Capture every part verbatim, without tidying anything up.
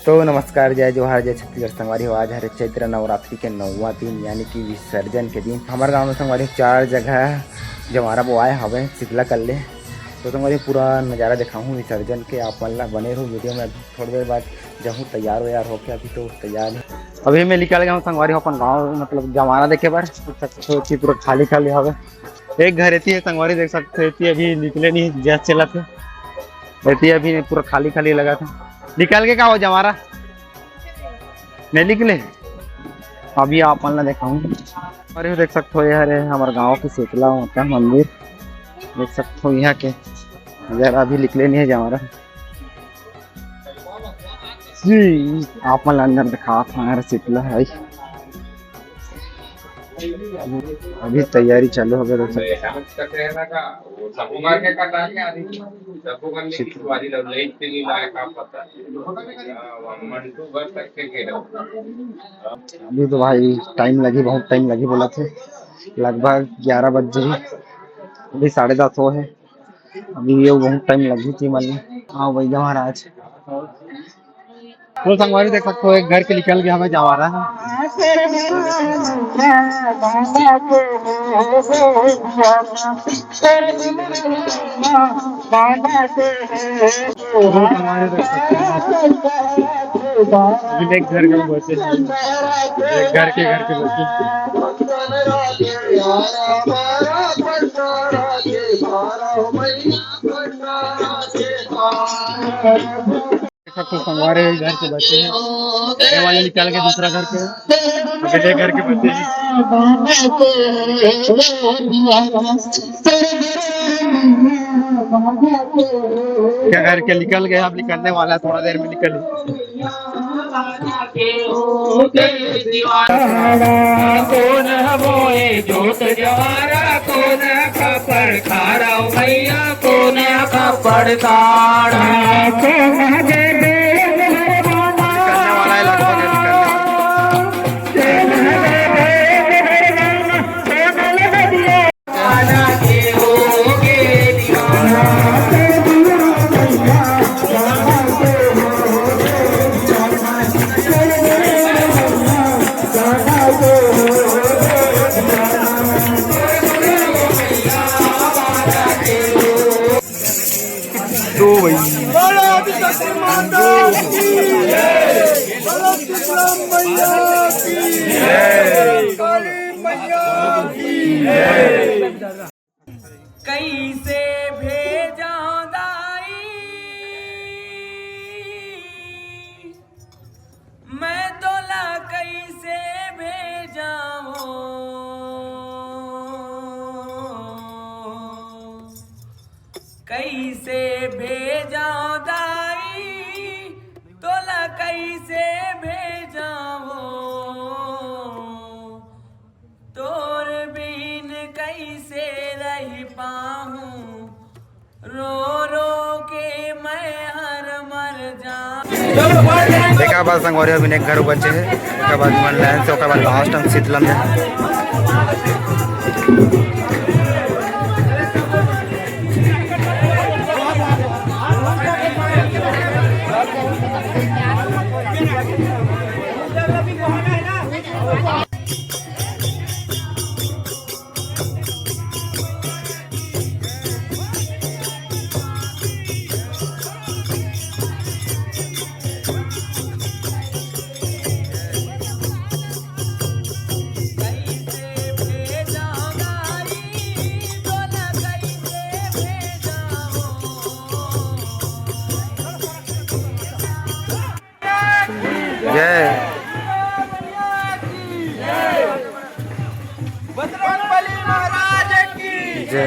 तो नमस्कार, जय जोहार, जय छत्तीसगढ़ संगवारी हो। आज हरे चैत्र नवरात्रि के नौवां दिन, यानी कि विसर्जन के दिन। हमर गांव में संगवारी हो चार जगह जवारा बोआए हवे शीतला कल्ले। तो संगवारी हो पूरा नजारा दिखाहूँ विसर्जन के, आप मन ला बने रहू वीडियो में। थोड़ी देर बाद जाहूँ तैयार वैयार होके, अभी तो तैयार नहीं। अभी मैं निकल गया हूँ संगवारी हो अपन गाँव, मतलब जवारा देखे बर। देख सकते हो कि पूरा खाली खाली हवे। एक घर एती है संगवारी, देख सकते हो, एती अभी निकले नहीं, जस्ट चलत हे। एती अभी पूरा खाली खाली लगत हे। निकल गे का हो जवारा? नहीं निकले। अभी आप मन ला दिखाहूँ। अरे देख सकते हो, ये हरे हमर गाँव के शीतला माता मंदिर। देख सकते हो यहाँ के नजारा, अभी निकले नहीं है जवारा। जी, आप मन ला अंदर दिखात हंव, हरे शीतला हे। अभी तैयारी चालू हो गया, देख सकते हो। अभी तो भाई टाइम लगही, बहुत टाइम लगही बोलत हे, लगभग ग्यारह बज जाही, अभी साढ़े दस हो हे, अभी ये बहुत टाइम लगही थी मन। हाँ भैया महाराज, तो संगवारी देख सकते हो, एक घर के निकल गया हमें जवारा। तो संगवारी देख सकते हो, अभी एक घर के बचे हैं, एक घर के, घर के बचे। देखो, तो संगवारी घर के बचे हैं, ये वाले निकाल के दूसरा घर के, अगले घर के बचे हैं। क्या घर के निकल गए, अब निकलने वाला है, थोड़ा देर में निकल। कोन मोए जोत जवारा, कोन खपड़ खारा, भैया कोन खपड़ खारा। निकलने वाला है लगभग, निकलने वाला। दो भाई। बोलो विश्वकर्मा माता की जय। बोलो शीतला मैया की जय। काली मैया की जय। कैसे भेजा दाई, मैं तोला कैसे भेजाओ, कैसे भेजाओ दाई, तोला कैसे भेजाओ। तोर बिन कैसे रह पाहूँ, रो रो के मैं हर मर जाऊँ। देखा बस संगवारी, अभी एक घर बचे है, ओकर बाद मन लाइन से, ओकर बाद लास्ट हम शीतला में। जय। बजरंगबली महाराज की जय।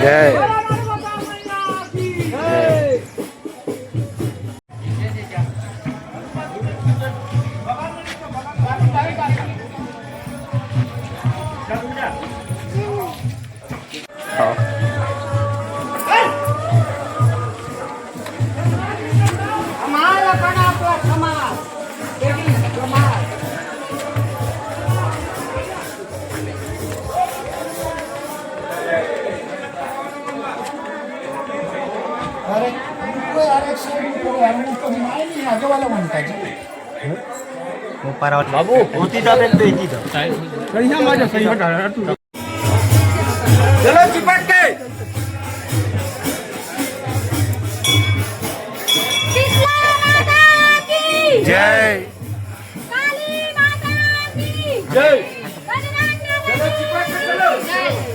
जय। हाँ। अरे, रुको यार, एक सेकंड रुको यार, वो तो माय नहीं, आगे वाला बनता जी। ऊपर वाला बाबू, होती था बेन, तो इसी था। सही है, मजा सही हटा यार तू। चलो चिपक के। शीतला माता की जय। काली माता की जय। बजरंग बली चलो, चिपक के चलो। की जय।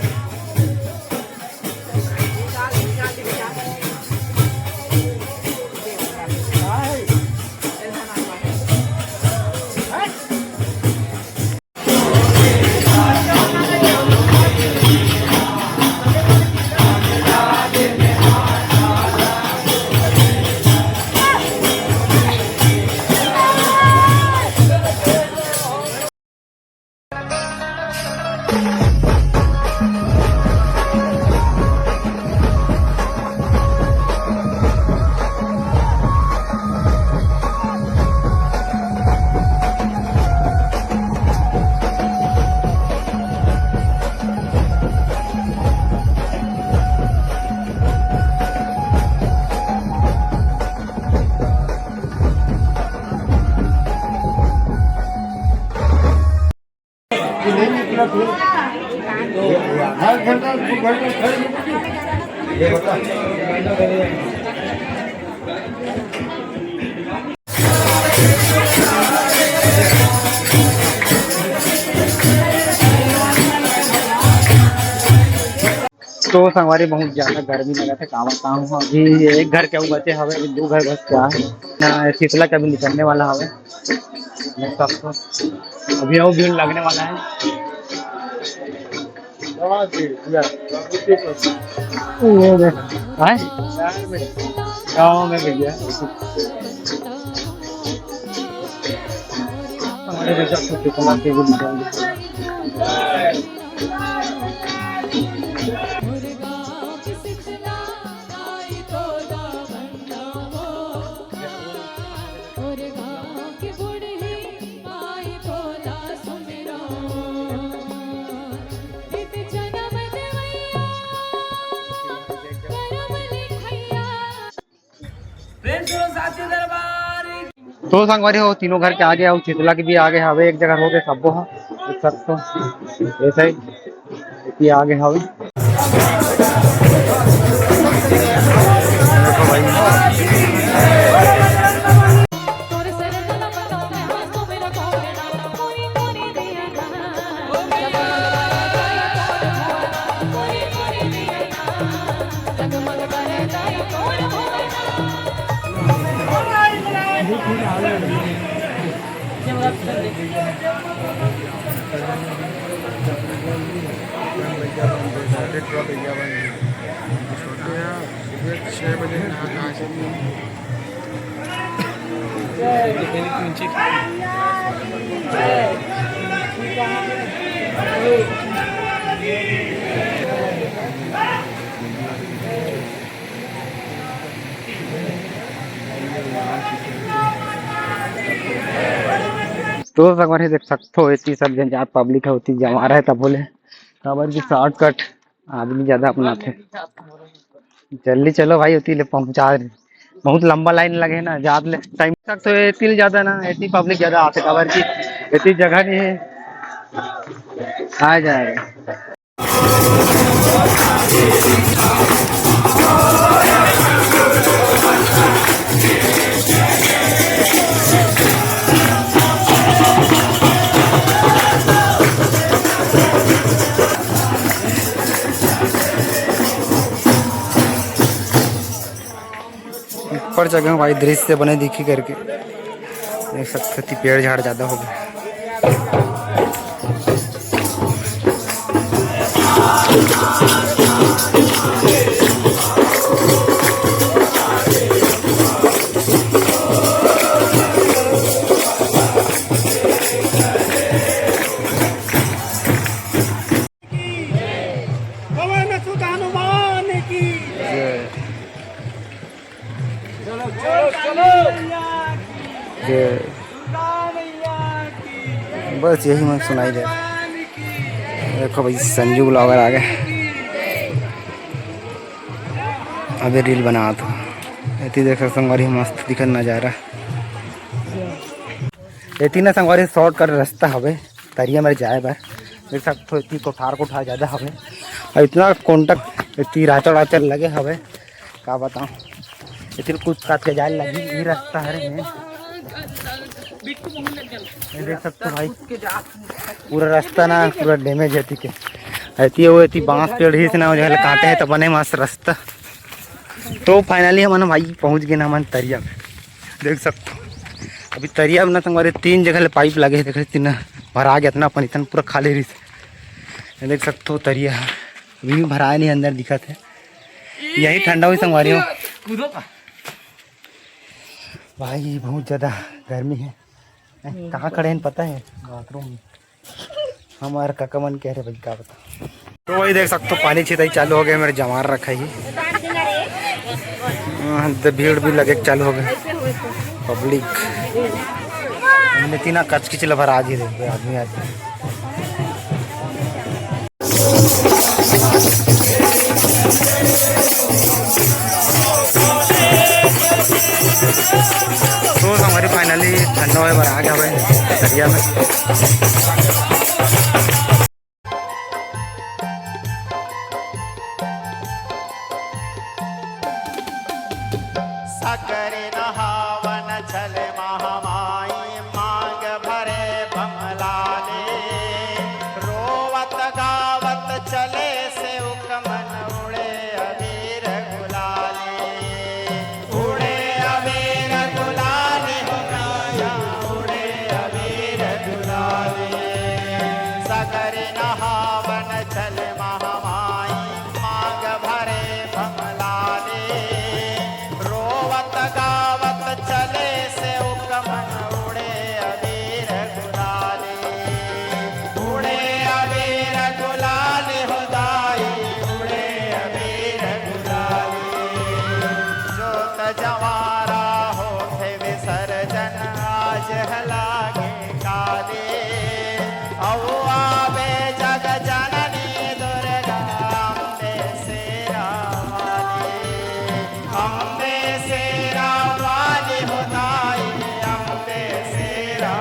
तो संगवारी, बहुत ज्यादा गर्मी लगत हे, का बताहूँ। अभी एक घर के अउ बचे हवे, अभी दू घर बच के आहे ना, शीतला के अभी निकलने वाला हवे। देख सकथो, अभी अउ भीड़ लगने वाला है। ये देख, आए? गाँव में भैया। हमारे भैया को कितना के भी निकाल दे। प्रेम से बोलो साचे दरबार की। तो संगवारी हो, तीनों घर के आगे अउ शीतला के भी आगे हवे, एक जगह होके सब्बो ह। एक साथ तो ऐसा ही ये आगे हवे। देखो भाई। तो संगवारी देख सकथो, एती सब झन जात पब्लिक ह, ओती जमा रहे तब बोले, काबर कि शॉर्टकट आदमी ज्यादा अपनाथे। जल्दी चलो भाई, ओती ले पहुंचा दे। बहुत लंबा लाइन लगे हे ना, जात ले टाइम तक तो एती ले ज्यादा ना, एती पब्लिक ज्यादा आथे, काबर कि एती जगह नहीं है, आ जाएगा। ऊपर जगह भाई दृश्य बने दिखी करके देख सकते हो, पेड़ झाड़ ज्यादा हो गए। यही मन सुनाई दे। देखो भाई, संजू ब्लॉगर आ गए, अभी रील बनात हो। एती देखो संगवारी, मस्त दिखत नजारा। एती ना संगवारी, शॉर्टकट रास्ता हवे तरिया में जाए बर। देख सकत हो, एती कोठार कोठार ज्यादा हवे और इतना कॉन्टैक्ट, एती राचड़ वाचड़ लगे हवे, का बताऊं। एती कुछ काट के जाए लगी, ये रास्ता हरे में। ये देख सकते हो भाई, पूरा रास्ता ना पूरा डैमेज है, ठीक है। एती वो एती बांस पेड़ ही से ना, जो है काटे हैं, तो बने मस्त रास्ता। तो फाइनली हमन भाई पहुंच गए ना हमन तरिया में। देख सकते हो, अभी तरिया में ना संगवारी तीन जगह ले पाइप लगे हे, देख सकते ना, भरा गया इतना पानी, इतना पूरा खाली रही। देख सकते हो तरिया अभी भी भराए नहीं, अंदर दिखत है। यही ठंडा हुई संगवारी हो। कूदो का? भाई बहुत ज्यादा गर्मी है। हैं, कहाँ खड़े हैं पता है? बाथरूम में। हमारे काका मन कह रहे भाई, का बता। तो वही देख सकते हो, पानी छिताई चालू हो गया, मेरे जमार रखा ही। हाँ, तो भीड़ भी लगे चालू हो गए, पब्लिक। हमने तीना कचकिच लभर आज ही देख आदमी आज। तो हमारी फाइनली ठंडा होए बर आ गया भाई दरिया में। सकरी नहावन चले महामाई, मांग भरे बमलाले। रोवत गावत चले सेवक मन, उड़े अबीर गुलाले। उड़े अबीर गुलाले हो राजा, उड़े अबीर गुलाले। सकरी नहावन चले महामाई, मांग भरे बमलाले। रोवत गावत चले सेवक मन, उड़े अबीर गुलाले। उड़े अबीर गुलाले हो दाई, उड़े अबीर गुलाले। जोत जवारा होथे विसर्जन, आज ह लागे काले। अउ आबे जग जननी दुर्गा, अम्बे शेरा वाली। अम्बे शेरा वाली हो दाई, अम्बे शेरा।